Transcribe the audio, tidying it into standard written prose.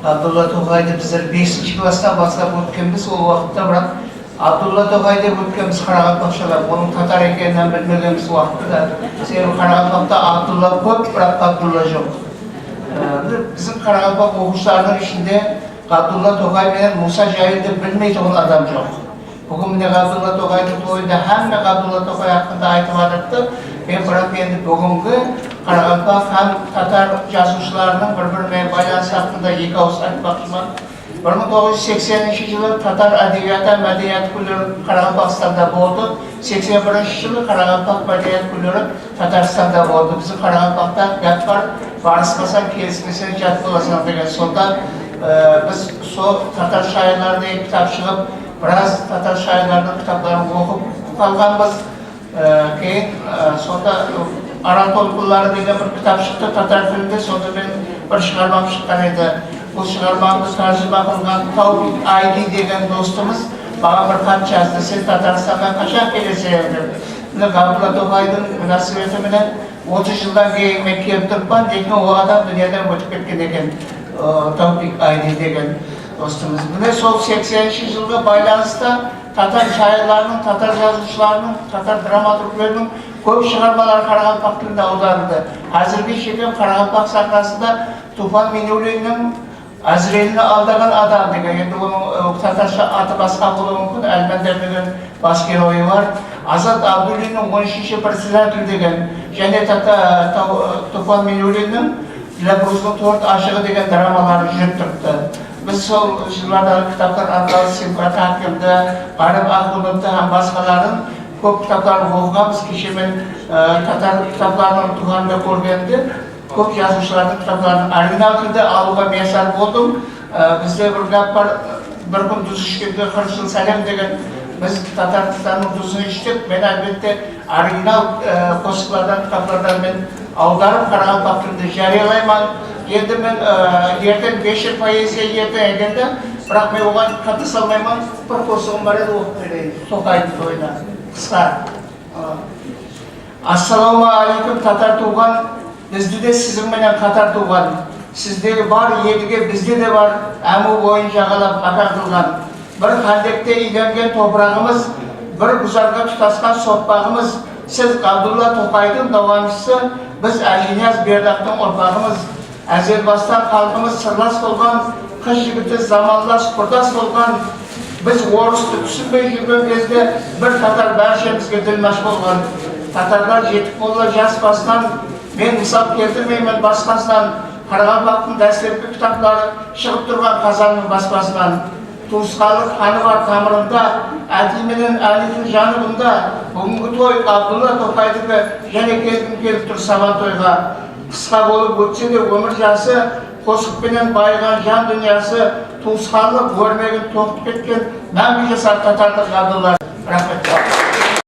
Габдулла Тукайды біздер бесінші класстан бастап өткенбіз ол уақытта, бірақ Абдулла Тоқай деп өткенбіз қарақалпақшалап, оның татар екенін білмегенбіз уақытта. Себебі қарақалпақта Абдулла көп, бірақ Габдулла жоқ. Біздің қарақалпақ оқушыларының ішінде Габдулла Тоқай менен Муса Жәлелді білмейтұғын адам жоқ. Бүгін міне Габдулла Тоқайдың тойында һәмме Габдулла Тоқай хақында айтып жатырды. Мен бірақ енді бүгінгі қарақалпақ һәм татар жазушыларының бір-бірімен байланысы хақында екі ауыз айтпақшымын. 1980 жылы татар әдебиеті мәдениет күндері Қарақалпақстанда болды. 81 жылы Қарақалпақ мәдениет күндері Татарстанда болды. Біздің Қарақалпақта гәп бар, барыспасаң, келіспесең, жат боласың деген. Сонда біз сол татар шайырлары деген кітап шығып, біраз татар шайырларының кітаптарын оқып қалғанбыз. Кейін сонда Арал толқынлары деген бір кітап шықты татар тілінде, сонда мен бір шығармам шыққан еді. Бұл шығармамды тәржіма қылған Таубик Айди деген достымыз маған бір хат жазды: «Сен Татарстанға қашан келесің?» – деп. Міне, Габдулла Тоқайдың мүнәсібетіменен 30 жылдан кейін мен келіп тұрмын, lekin ол адам дүниеден өтіп кеткен екен, Таубик Айди деген достымыз. Міне, сол 80 жылғы байланыста татар шайырларының, татар жазушыларының, татар драматургтерінің көп шығармалары қарақалпақ тілінде аударылды. Қазірге шекем қарақалпақ сахнасында Туфан Минуллиннің «Әзіреліні алдаған адам» деген, енді оның татарша аты басқа болуы мүмкін, Әлмәндер деген бас геройы бар. Азат Абдуллиннің «13-ші председатель» деген және Туфан Минуллиннің «Диләфрүздің төрт ашығы» деген драмалары жүріп тұрыпты. Біз сол жылдардағы кітаптар арқылы Сибғат Хакімді, Ғаріп Ахуновты һәм басқаларын көп кітаптарын оқығанбыз. Кеше мен татар кітаптарының дүкенінде көргенде көп жазушылардың кітаптарын оригинал тілде алуға миясар болдым. Бізде бір гәп бар: «Бір күн тұз ішкенге 40 жыл сәлем» деген. Біз Татарстанның тұзын іштік. Мен, әлбетте, оригинал қосықлардан, кітаптардан мен аударып, қарақалпақ тілінде жариялаймын. Енді мен ертең вечер поэзия ертең екен де, бірақ мен оған қатыса алмаймын. Бір қосығым бар еді, оқып берейін Тоқайдың тойына, қысқа. Ассалаумағалейкум, татар туған, бізді де сіздің қатар туған. Сіздегі бар Едіге бізде де бар, Әму бойын жағалап макан қылған. Бір хандекте иленген топырағымыз, бір гүзарға тұтасқан соқпағымыз. Сіз Ғабдулла Тоқайдың дауамшысы, біз Әжінияз Бердақтың ұрпағымыз. Әзел бастан халқымыз сырлас болған, қыз жігіті замандас, құрдас болған. Біз орысты түсінбей жүрген кезде бір татар бәршемізге ділмаш болған. Татарлар жетік бола жас басынан, мен мысал келтірмеймін басқасынан. Қарақалпақтың дәстүргі кітаптары шығып тұрған Қазанның баспасынан. Туысқанлық қаны бар тамырында, Әти менен Әлидің жаны бұнда. Бүгінгі той Абдулла Тоқайдікі, және келгім келіп тұр сабан тойға. Қысқа болып өтсе де өмір жасы, қосықпенен байыған жан дүниясы, туысқанлық өрмегін тоқып кеткен мәңгі жасар татарлық Абдулла. Рахмет.